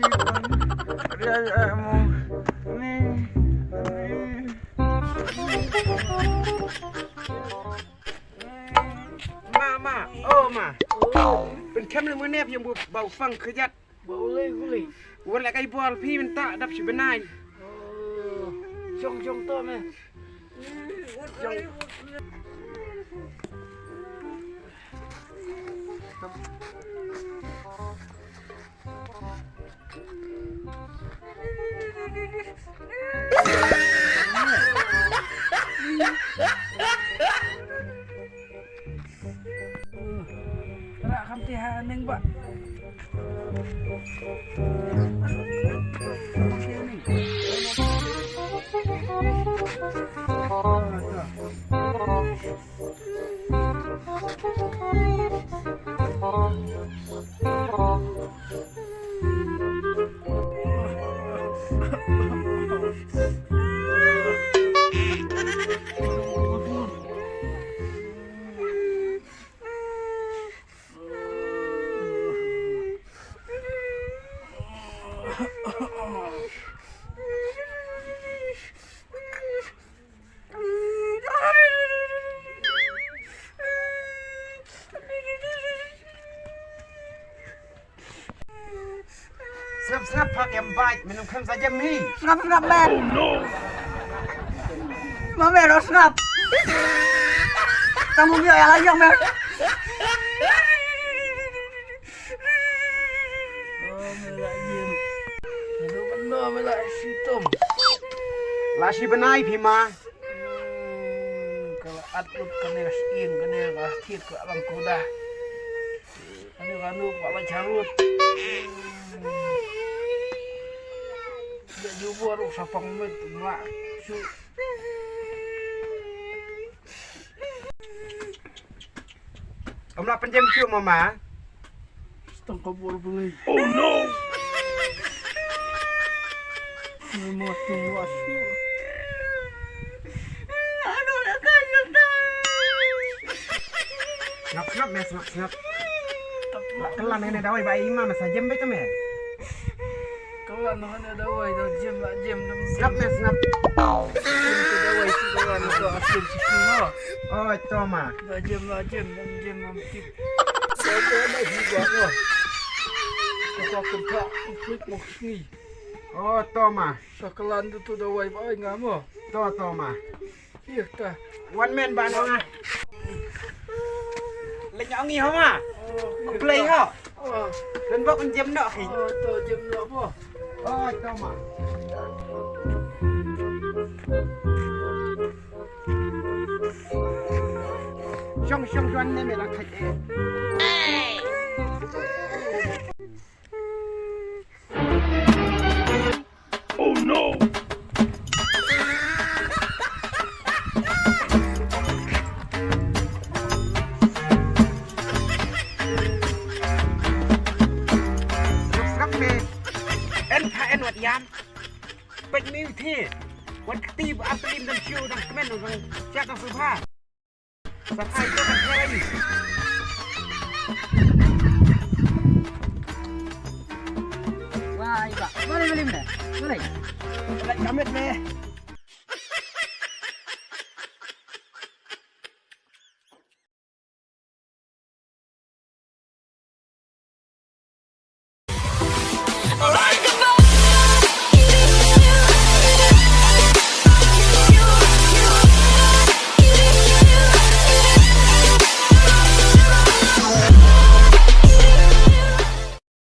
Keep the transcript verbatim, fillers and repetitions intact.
Ma, ma, oh ma. Pynkhem lem mynne phi ïa u ba u pang khajat. Ba u lei, u lei. Wat la kai bor phi mynta dap shi bnai. Oh, jong, jong to me. Jong. Ra kham ti ha ning ba. Sngap sngap phak ïa bait, mynta khlem sa jem hi. Sngap sngap me. Oh no. Ma me ro sngap. Kamu biar ya lagi me. Oh, me la jem. Aduh, benar me la shitom. La shi bnai phi ma. Hmm, ka la at lut kane ka shyieng, kane ka thied ka la bang kuda. Kane ka nuk ka la charut. Ïa jubor u sapang met ma shu. Ym lah pynjem shuh mama. Tang ka bor beli. Oh no. Mama tu wasu. Sngap sngap me, sngap sngap. Lah kelan ne dawai ba ima masa jem beta me. Kawan, mana dawai dah jem lah jem dah jem. Sngap me, sngap. Jem tu dawai tu kawan tu asin sisi no. Oh, to ma. Dah jem lah jem dah jem dah jem. Saya dah hiba no. Kita kita ikut mau sini. Oh, to ma. Sakalan tu tu dawai ba ai ngamo. To, to ma. Ïa ka. Wan men ba nong ah. Leh ngi ho ma. Ku play ho. Don bok jem noh ki. To jem noh bo. Oh, to ma. Shong shong juan ne me la khai eh. Oh no! Sngap me. En pha en wat ïam. Pek mi u thi. Wat kti ba ap lim dang shu dang kmen dang chat dang subha. Sa thai to kan thai. Wah, iba. Boleh, boleh, boleh. Boleh. Boleh, kamit, boleh.